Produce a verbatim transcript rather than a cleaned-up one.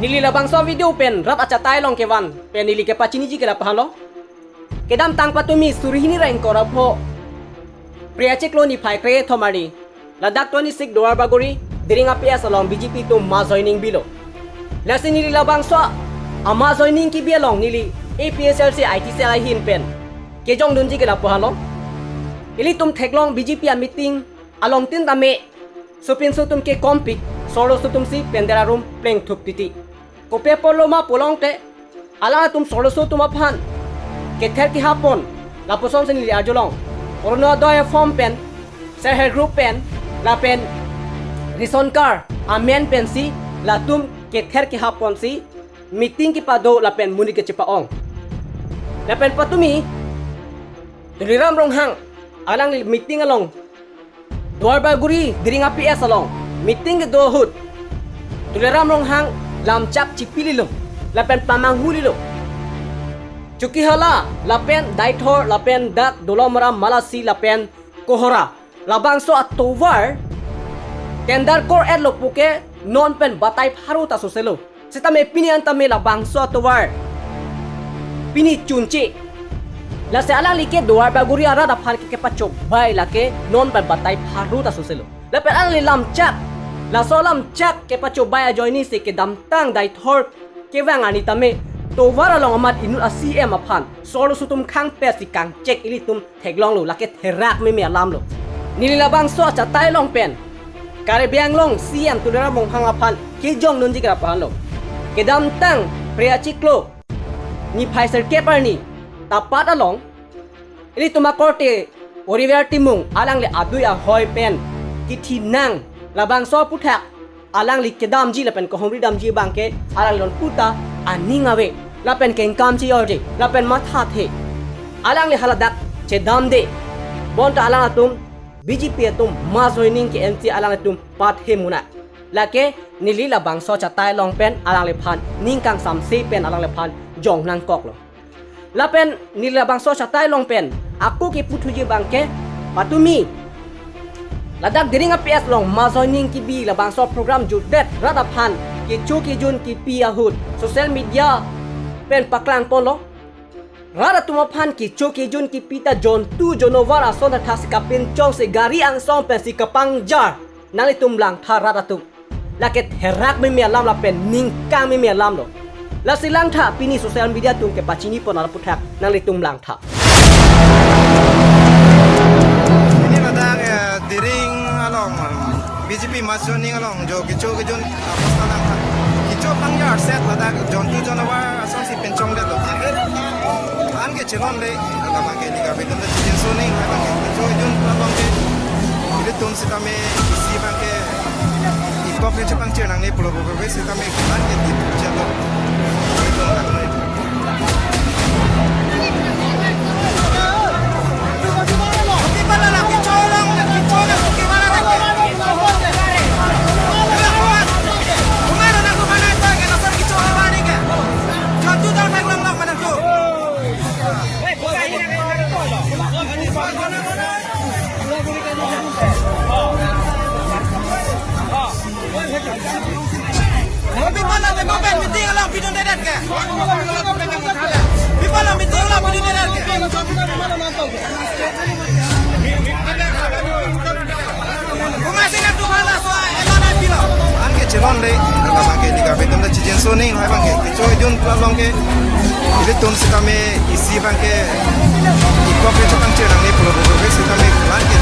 Neli labangso video pen rat achatai along kevan pen neli kepachiniji ke lapu-an lo. Kedamtang patumi suri hini ra ingkoi ra pho, Phre achiklo niphai kre-thom arni, ladak twenty-six Duarbagori, Diring a-P S along B J P atum mass joining bilo. Lasi neli labangso a-mass joining kebi along neli A P H L C I T cell ahin pen kejongdunji ke lapu-an lo. Ilitum theklong B J P a-meeting along tin tame, sopinso atum ke kompik, so arloso atum si pandal arum plengthup titi. Kopi apotlo ma pulote, alangtum so arloso atum aphan kether kehap pon, lapuson si neli arjulong. Orunodoi form pen, self help group pen, lapen ration card amen pensi, latum kether kehap ponsi meeting kepado lapen monit kechepa-ong. Lapen patumi Tuliram Ronghang, alangli meeting along, Duarbagori Diring a-P S along meeting kedo ahut, Tuliram Ronghang lamchak chipililo lapen pamanghulilo. Chokihola lapen Deithor lapen dak Dolamara, Malasi lapen Kohora, labangso atovar tender kor-etlo puke non pen batai pharo ta soselo. Sitame pini an tame labangso atovar pini chunche. Lasi alangli ke Duarbagori arat aphan ke kepachobei lake non pen batai pharo ta soselo. Lapen alangli lamchak, laso lamchak kepachobei ajoine si kedamtang Deithor kevang arni tame tovar along amat inut a-C M aphan so arloso atum khang pesi kangchek ilitum theklonglo, lake therak meme alam lo. Neli labangso achatai along pen Karbi Anglong C M Tuliram Ronghang aphan kejongdunji ke lapu-an lo. Kedamtang Phre achiklo niphai sirkep arni tapat along, ilitum akorte Oriver Timung alangli adui ahoi pen kethenang, labangso aphuthak alangli kedamji lapen kehumri damji abangke alangli lon puta aning ave, lapen kengkam chejorje, lapen mathathe. Alangli haladak chedamde, bonta alangtum B J P atum mass joining ke-ensi alangtum pathe muna. Lake neli labangso achatai along pen alangliphan ning kangsamse pen alangliphan jong nangkoklo. Lapen neli labangso achatai along pen ako keputhuji abangke, patumi ladak Diring a-P S along mass joining kebi labangso program jutdet rat aphan kecho kejun kepi ahut social media pen paklang ponlo. Rat atum aphan kecho kejun kepi ta jontu jonovar ason thaksi kapinchongsi gari angsong pensi kapangjar. Nanglitum langtha rat atum. Lake therak meme alam lapen ningkang meme alam lo. Lasi langtha, pini social media atum kepachini pon aphuthak nanglitum langtha. Pini ladak, eh, Diring along, B J P mass joining along jo kecho kejun, eh, posta langtha. Kecho pangjar set ladak jontu jonovar asonsi pinchongdetlo. Anke chelonle, labangke ni kabe tum ta chijen soni, labangke kecho kejun, labangke ilitum sitame isi abangke ipok ni chepangchir nangne pulo pulo pulo sitame anke di chelo. People lo meeting along pidun dedet ke. People lo meeting along pidun dedet ke. Bunga sini tuh mana so elona pilo. Anke chelonle, labangke ni kabe tum ta chijen soni, labangke kecho kejun pulo abangke ilitum sitame isi abangke ipok ni chepangchir nangne pulo pulo sitame anke